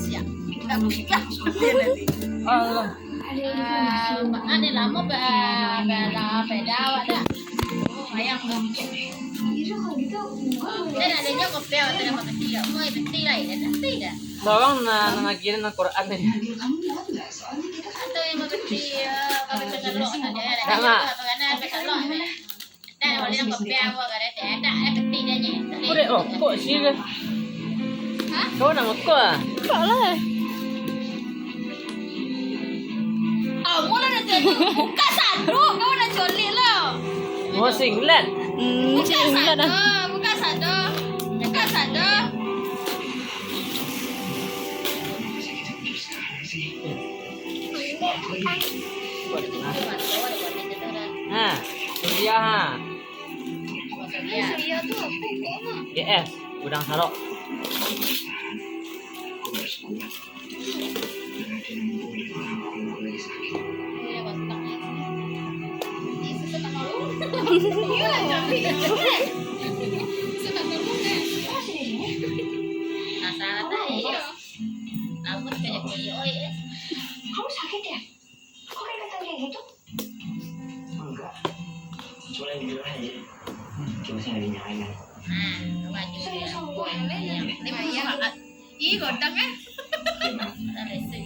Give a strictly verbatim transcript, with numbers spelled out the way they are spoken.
Siap. Kita buka. Alah. Ah, ane lamo ba-, ba-, ba-, beda awak dah. Oh, ayam. Dan adanya kopi awak tu dapat peti. Mau peti lah, ya, peti dah. Bawang na, na lagi na Quran ni. Atau yang mau peti, eh, kopi petelok saja, ya. Tak nak. Apa kena petelok ni? Udah rokok sih ke? Hah? Kau nak rokok ah? Tak lah. Ah, mula dah jadi. Buka sanduk, kau nak colik lah. Mau singlet? Hmm, buka sanduk, buka sanduk. Buka sanduk. Nah, kuliah ha. G S, gudang sarok. Kamu sakit ya? Kok keringetan kayak gitu? Enggak. Cuma lagi gerah aja. Cuma saya lagi nyalain. Nah, baju dia. Serius, sumpah. Ih, godang, eh. Iya, Mak. Ada listrik.